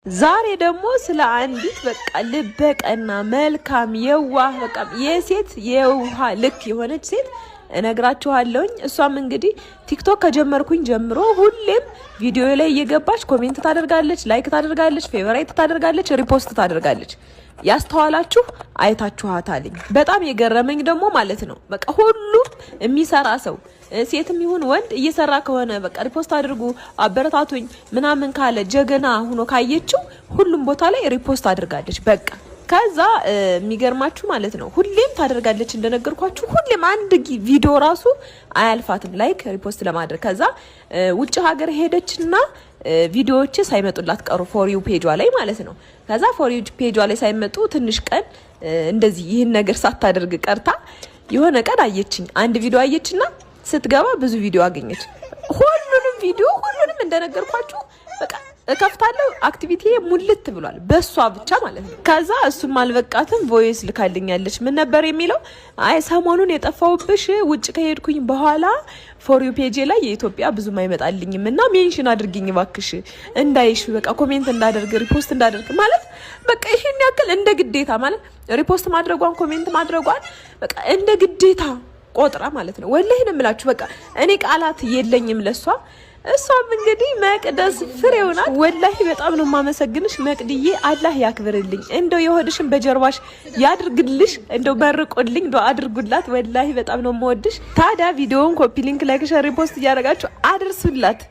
ዛሬ ደግሞ ስለ አንዲት በቃ ልበቀና መልካም የዋህ በቃ የሴት የውሃ ልክ የሆነች ሴት እነግራችኋለሁኝ። እሷም እንግዲህ ቲክቶክ ከጀመርኩኝ ጀምሮ ሁሌም ቪዲዮ ላይ እየገባች comment ታደርጋለች፣ like ታደርጋለች፣ favorite ታደርጋለች፣ repost ታደርጋለች። ያስተዋላችሁ አይታችኋታልኝ። በጣም የገረመኝ ደግሞ ማለት ነው በቃ ሁሉም የሚሰራ ሰው ሴትም ይሁን ወንድ እየሰራ ከሆነ በቃ repost አድርጉ አበረታቱኝ ምናምን ካለ ጀግና ሆኖ ካየችው ሁሉም ቦታ ላይ repost አድርጋለች። በቃ ከዛ የሚገርማችሁ ማለት ነው ሁሌም ታደርጋለች እንደነገርኳችሁ፣ ሁሌም አንድ ቪዲዮ ራሱ አያልፋትም like repost ለማድረግ። ከዛ ውጭ ሀገር ሄደችና ቪዲዮዎች ሳይመጡላት ቀሩ፣ for you page ዋ ላይ ማለት ነው። ከዛ for you page ዋ ላይ ሳይመጡ ትንሽ ቀን እንደዚህ ይህን ነገር ሳታደርግ ቀርታ የሆነ ቀን አየችኝ። አንድ ቪዲዮ አየችና ስትገባ ብዙ ቪዲዮ አገኘች። ሁሉንም ቪዲዮ ሁሉንም እንደነገርኳችሁ በቃ እከፍታለሁ activity ሙልት ብሏል፣ በእሷ ብቻ ማለት ነው። ከዛ እሱም አልበቃትም voice ልካልኛለች። ምን ነበር የሚለው? አይ ሰሞኑን የጠፋውብሽ ውጭ ከሄድኩኝ በኋላ for you page ላይ የኢትዮጵያ ብዙም አይመጣልኝም እና mention አድርጊኝ እባክሽ እንዳይሽ፣ በቃ comment እንዳደርግ repost እንዳደርግ ማለት በቃ ይሄን ያክል እንደ ግዴታ ማለት repost ማድረጓን comment ማድረጓን በቃ እንደ ግዴታ ቆጥራ ማለት ነው። ወላሂ ነው የምላችሁ። በቃ እኔ ቃላት የለኝም ለሷ። እሷም እንግዲህ መቅደስ ፍሬው ናት። ወላሂ በጣም ነው የማመሰግንሽ መቅድዬ፣ አላህ ያክብርልኝ። እንደው የሆድሽን በጀርባሽ ያድርግልሽ። እንደው መርቆልኝ ዱአ አድርጉላት። ወላሂ በጣም ነው የምወድሽ። ታዲያ ቪዲዮውን copy link፣ like፣ share፣ repost እያደረጋችሁ አድርሱላት።